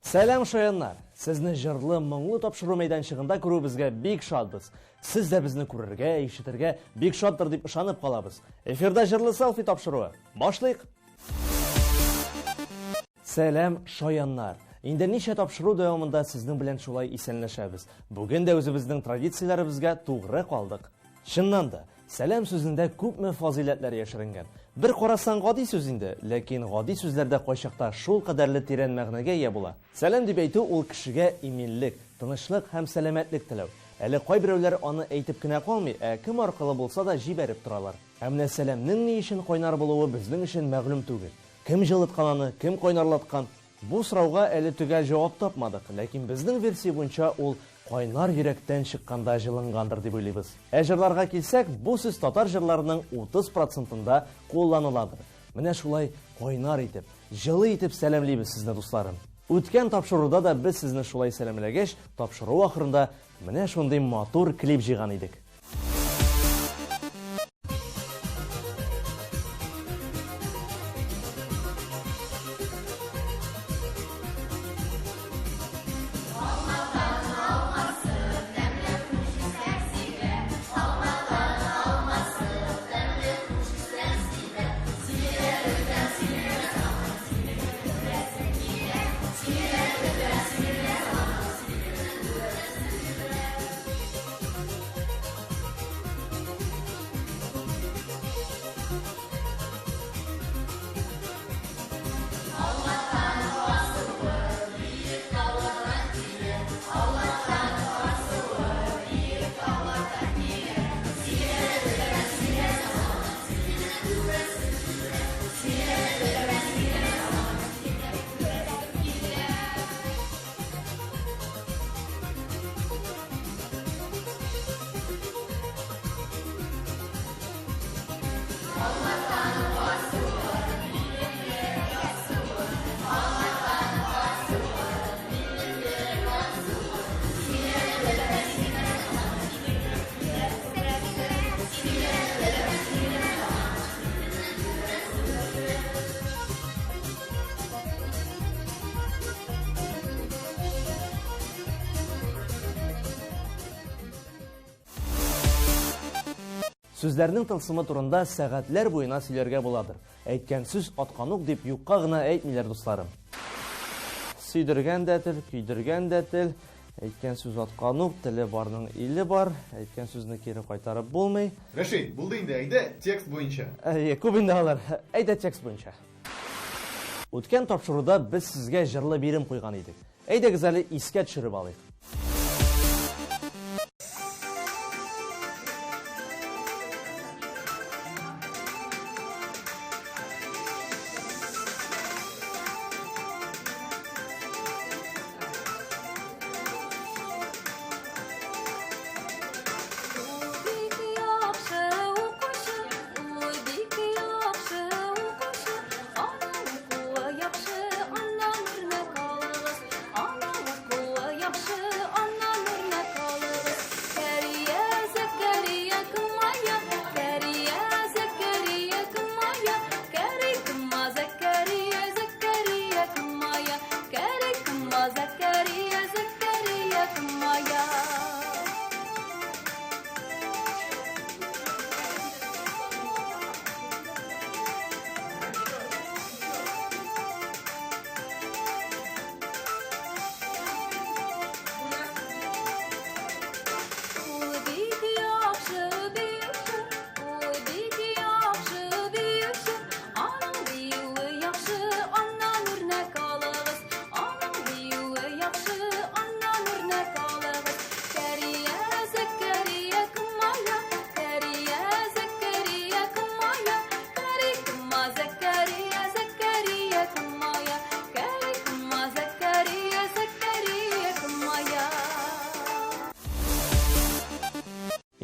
Сәлам, шаяннар! Сезне җырлы, моңлы тапшыру мәйданчыгында күрүебезгә бик шатбыз. Сез дә безне күрергә, ишетергә бик шаттыр дип ышанып калабыз. Эфирда җырлы селфи тапшыруы. Башлыйк! Сәлам, шаяннар! Инде ничә тапшыру дәвамында сезнең белән шулай исәнләшәбез. Бүген дә үзебезнең традицияләребезгә тугры калдык. Чыннан да, сәлам сүзендә күпме фазыйләтләр яшеренгән. Бер карасаң, гади сүз инде, ләкин гади сүзләр дә кайчакта шулкадәрле тирән мәгънәгә ия була. Сәлам дип әйтү ул кешегә иминлек, тынычлык һәм сәламәтлек теләү. Әле кайберәүләр аны әйтеп кенә калмый, ә кем аркылы булса да җибәреп торалар. Ә менә сәламнең ни өчен кайнар булуы безнең өчен мәгълүм түгел. Кем җылыткан аны, кем кайнарлаткан? Бу сорауга әле төгәл җавап тапмадык, ләкин безнең версия буенча ул кайнар йөрәктән чыкканда җылынгандыр дип уйлыйбыз. Ә җырларга килсәк, бу сүз татар җырларының 30 процентында кулланыладыр. Менә шулай кайнар итеп, җылы итеп сәламлибез сезне, дусларым. Үткән тапшыруда да без сезне шулай сәламләгәч, тапшыру ахырында менә шундый матур клип җыйган идек. Сүзләрнең тылсымы турында сәгатьләр буена сөйләргә буладыр. Әйткән сүз аткан ук дип юкка гына әйтмиләр, дусларым. Сөйдергән дә тел, көйдергән дә тел. Әйткән сүз аткан ук, теле барның иле бар. Әйткән сүзне кире кайтарып булмый. Рәшит, булды инде, әйдә текст буенча. Әйе, күп инде алар. Әйдә текст буенча. Үткән тапшыруда без сезгә җырлы бирем куйган идек. Әйдәгез әле искә төшереп алыйк.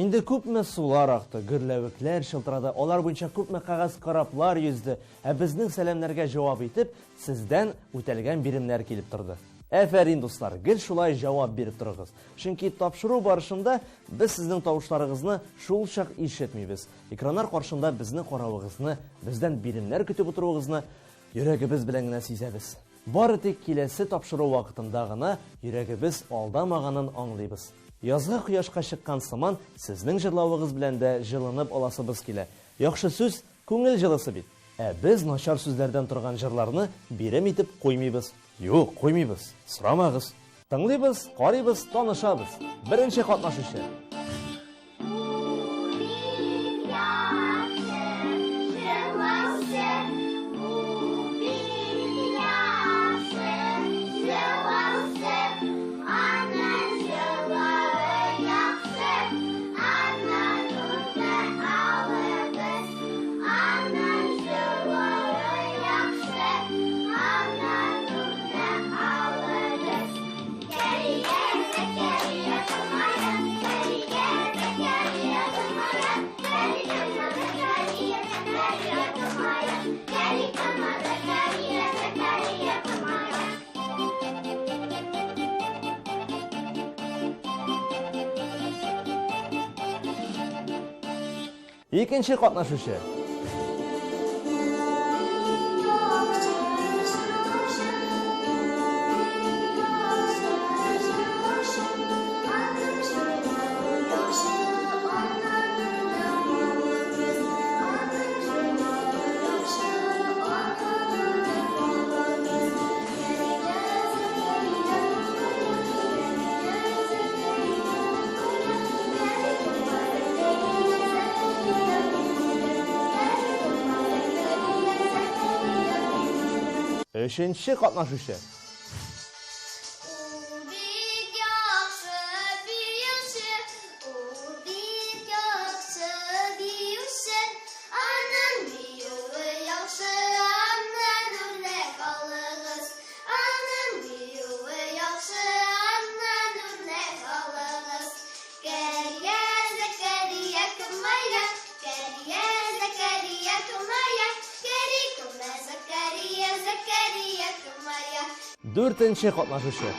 Инде күпме сулар акты, гөрләвекләр чылтырады, алар буенча күпме кәгазь кораблар йөзде, ә безнең сәламнәргә җавап итеп, сездән үтәлгән биремнәр килеп торды. Әфәрин, дуслар, гел шулай җавап биреп торыгыз. Чөнки тапшыру барышында без сезнең тавышларыгызны шул чак ишетмибез. Экраннар каршында безне каравыгызны, бездән биремнәр көтеп утыруыгызны йөрәгебез белән генә сизәбез. Бары тик киләсе тапшыру вакытында гына йөрәгебез алдамаганын аңлыйбыз. Язгы кояшка чыккан сыман сезнең җырлавыгыз белән дә җылынып аласыбыз килә. Яхшы сүз, күңел җылысы бит. Ә без начар сүзләрдән торган җырларны бирем итеп куймыйбыз. Юк, куймыйбыз. Сорамагыз. Тыңлыйбыз, карыйбыз, танышабыз. Беренче катнашучы. Икенче катнашучы. Өченче катнашучы. Дүртенче катнашучы.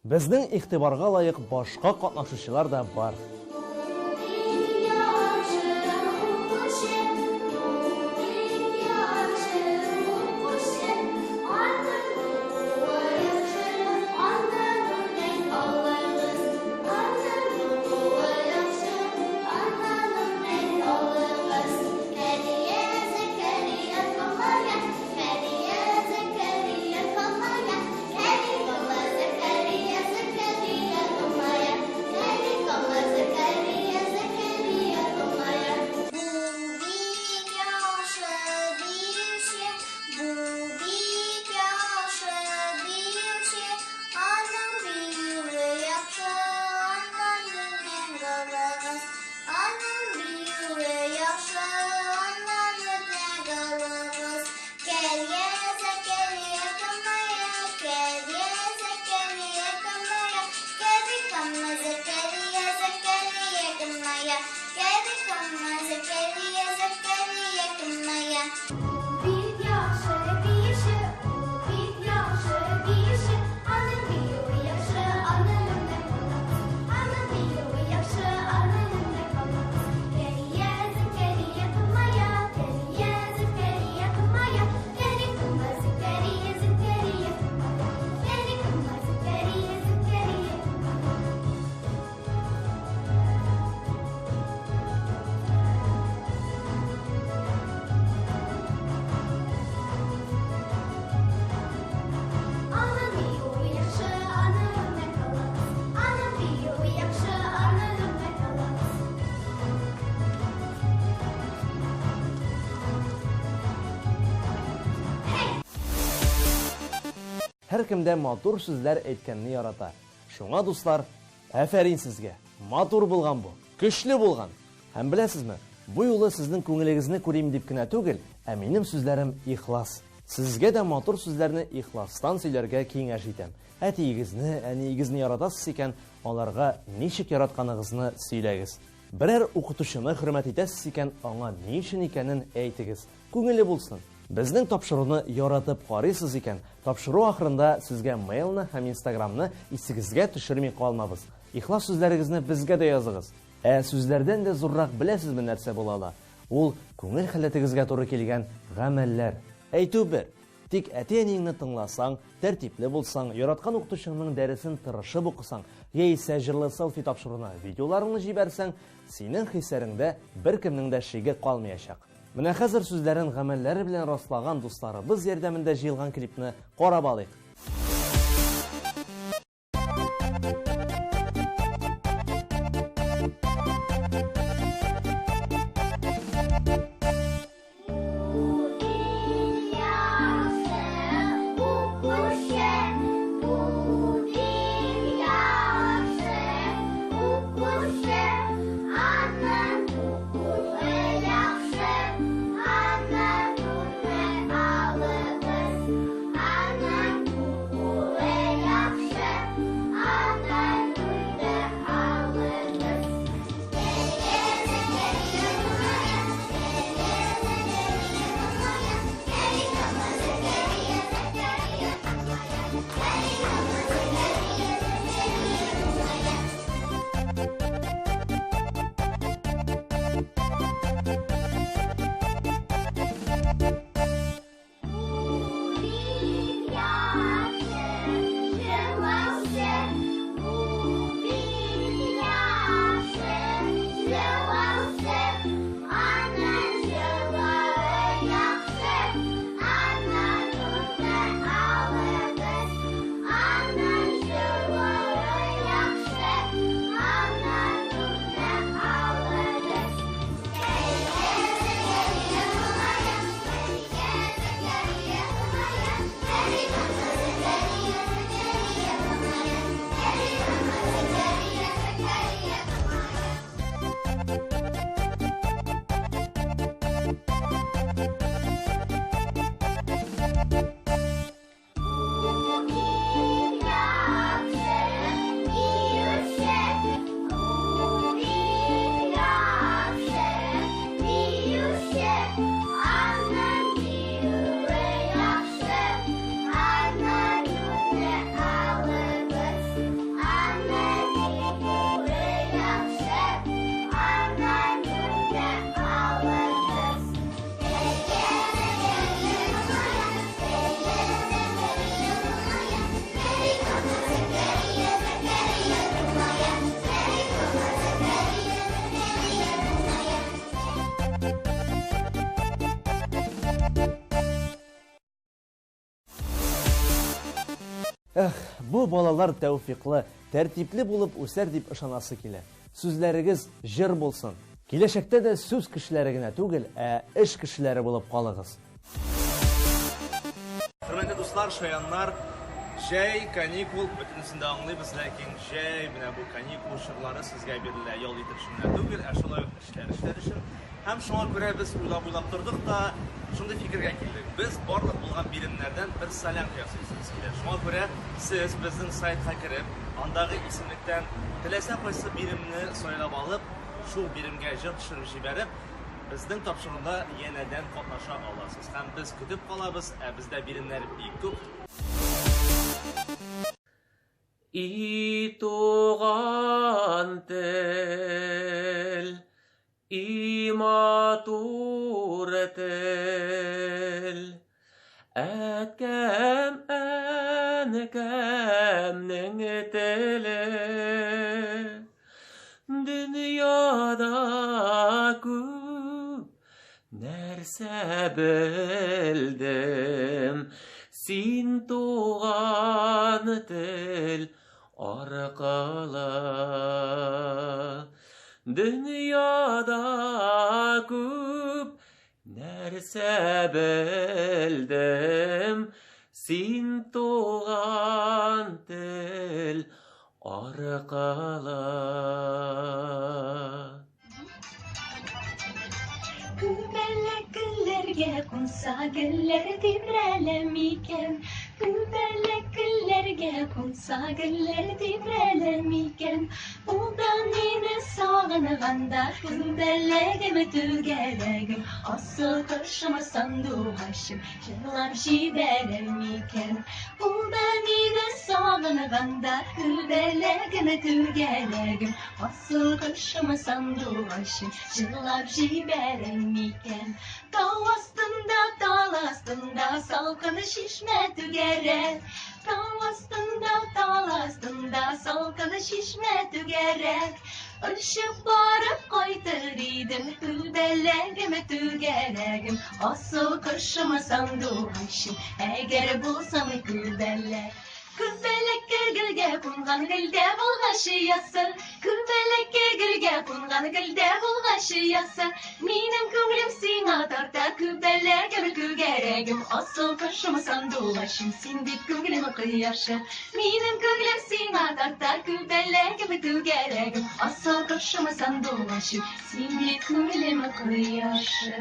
Безнең игътибарга лаек башка катнашучылар да бар. Һәркем дә матур сүзләр әйткәнне ярата. Шуңа, дуслар, афәрин сезгә! Матур булган бу, көчле булган! Һәм беләсезме, бу юлы сезнең күңелегезне күрим дип кенә түгел, ә минем сүзләрем ихлас. Сезгә дә матур сүзләрне ихластан сөйләргә киңәш итәм. Әтиегезне, әниегезне яратасыз икән, аларга ничек яратканыгызны сөйләгез. Берәр укытучыны хөрмәт итәсез икән, аңа ни өчен икәнен әйтегез. Күңеле булсын. Безнең тапшыруны яратып карыйсыз икән, тапшыру ахырында сезгә мейлны һәм инстаграмны исегезгә төшерми калмабыз. Ихлас сүзләрегезне безгә дә языгыз. Ә сүзләрдән дә зуррак беләсезме нәрсә була ала? Ул күңел халәтегезгә туры килгән гамәлләр. Әйтү бер. Тик әти-әниеңне тыңласаң, тәртипле булсаң, яраткан укытучыңның дәресен тырышып укысаң, яисә җырлы селфи тапшыруына видеоларыңны җибәрсәң, синең хисләреңдә беркемнең дә шиге калмаячак. Менә хәзер сүзләрен гамәлләре белән раслаган дусларыбыз ярдәмендә җыелган клипны карап алыйк. Эх, бу балалар тәүфиклы, тәртипле булып үсәр дип ышанасы килә. Сүзләрегез җыр булсын. Киләчәктә дә сүз кешеләре генә түгел, ә эш кешеләре булып калыгыз. Хөрмәтле дуслар, шаяннар, җәй, каникул, бөтенесен дә аңлыйбыз, ләкин җәй, менә бу каникул чорлары сезгә бирелә ял итер өчен генә түгел, ә шулай ук эшләр эшләр өчен. Һәм шуңа күрә без уйлап-уйлап тордык та, шундый фикергә килдек. Без барлык булган биремнәрдән бер солянка ясыйсыбыз килә. Шуңа күрә сез безнең сайтка кереп, андагы исемлектән теләсә кайсы биремне сайлап алып, шул биремгә җыр төшереп җибәреп, безнең тапшыруда янәдән катнаша аласыз. Һәм без көтеп калабыз, ә бездә биремнәр бик күп. И туган тел, и матур тел, әткәм, әнкәмнең теле. Дөньяда күп нәрсә белдем, син туган тел аркылы. Дөньяда күп нәрсә белдем, син туган тел аркылы. Күбәләк гөлләргә кунса, гөлләр тибрәлә микән? Күбәләк гөлләргә кунса, гөлләр тибрәлә микән? Ул да мине сагына. сагынганда, күбәләгем, түгәрәгем, асыл кошым, сандугачым, җырлап җибәрәм микән? Ул да мине сагынганда, күбәләгем, түгәрәгем, асыл кошым, сандугачым, җырлап җибәрәм микән? Тау астында, тал астында, салкын чишмә түгәрәк. Тау астында, тал астында, салкын чишмә түгәрәк. Очып барып кайтыр идем, күбәләгем, түгәрәгем, асыл кошым, сандугачым, әгәр булсам күбәләк. Күбәләккә гөлгә кунган гөлдә булгач оясы, күбәләккә гөлгә кунган гөлдә булгач оясы, минем күңелем сиңа тарта, күбәләгем, күгәрәгем, асыл кошым, сандугачым, син бит күңелем кояшы. Минем күңелем сиңа тарта, күбәләгем, түгәрәгем, асыл кошым, сандугачым, син бит күңелем кояшы.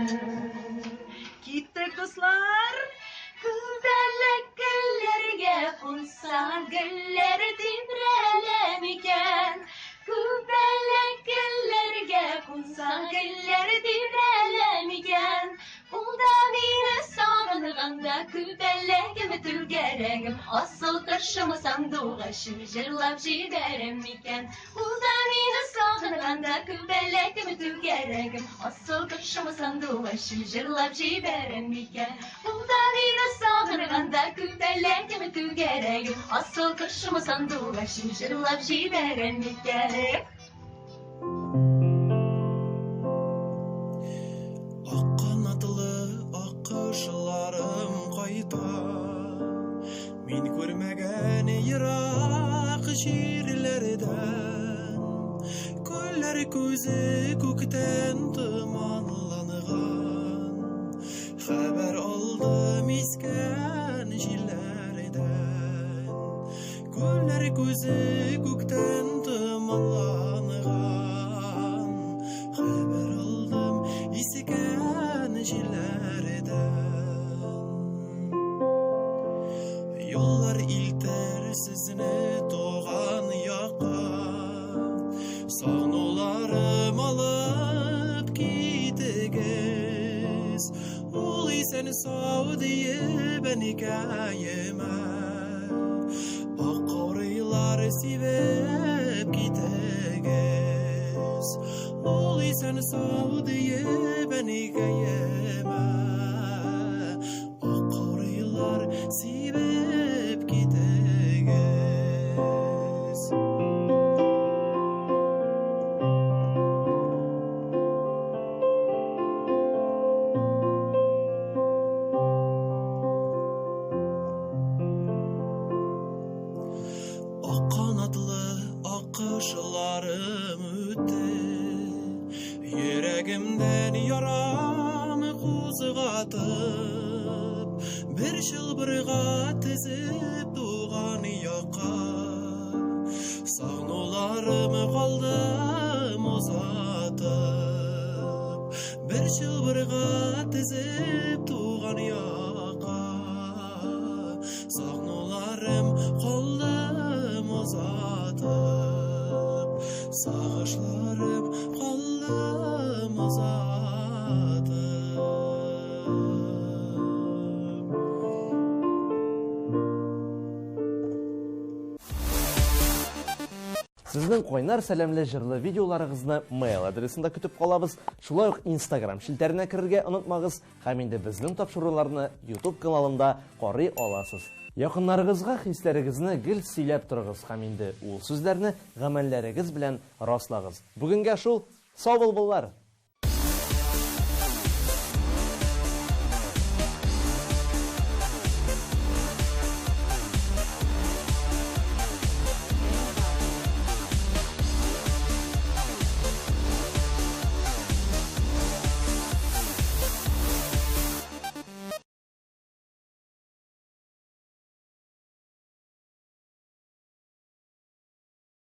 Киттек, дуслар! Күбәләк гөлләргә кунса, гөлләр тибрәлә микән? Күбәләк гөлләргә кунса, гөлләр тибрәлә микән? Ул да мине сагынганда, күбәләгем, түгәрәгем, асыл кошым, сандугачым, җырлап җибәрәм микән? Ул да мине сагынганда, күбәләгем, түгәрәгем, асыл кошым, сандугачым, җырлап җибәрәм микән? Ул да мине сагынганда, күбәләгем, түгәрәгем, асыл кошым, сандугачым, җырлап җибәрәм микән? Ак канатлы аккошларым кайта, мин күрмәгән ерак җирләрдән. Күлләр күзе күктән томанланган, хәбәр алдым искән җилләрдән. Күлләр күзе күктән томанланган, хәбәр алдым искән җилләрдән. Юллар илтер сезне туган якка, сагынуларым алып китегез. Ул исән сау диеп әнкәемә, ак каурыйлар сибеп китегез. Ул исән сау диеп әнкәемә, ак каурыйлар сибеп китегез. Ак канатлы аккошларым үтте, йөрәгемдән ярам кузгатып, бер чылбырга тезеп туган якка, сагынуларым калдым озатып, бер чылбырга тезеп туган якка, сагынуларым калдым озатып, сагышларым калдым озатып. Сезнең кайнар сәламле җырлы видеоларыгызны mail адресында көтеп калабыз. Шулай ук Instagram челтәренә керергә онытмагыз һәм инде безнең тапшыруларны YouTube каналында карый аласыз. Якыннарыгызга хисләрегезне гел сөйләп торыгыз һәм инде ул сүзләрне гамәлләрегез белән раслагыз. Бүгенгә шул, сау булбуллар!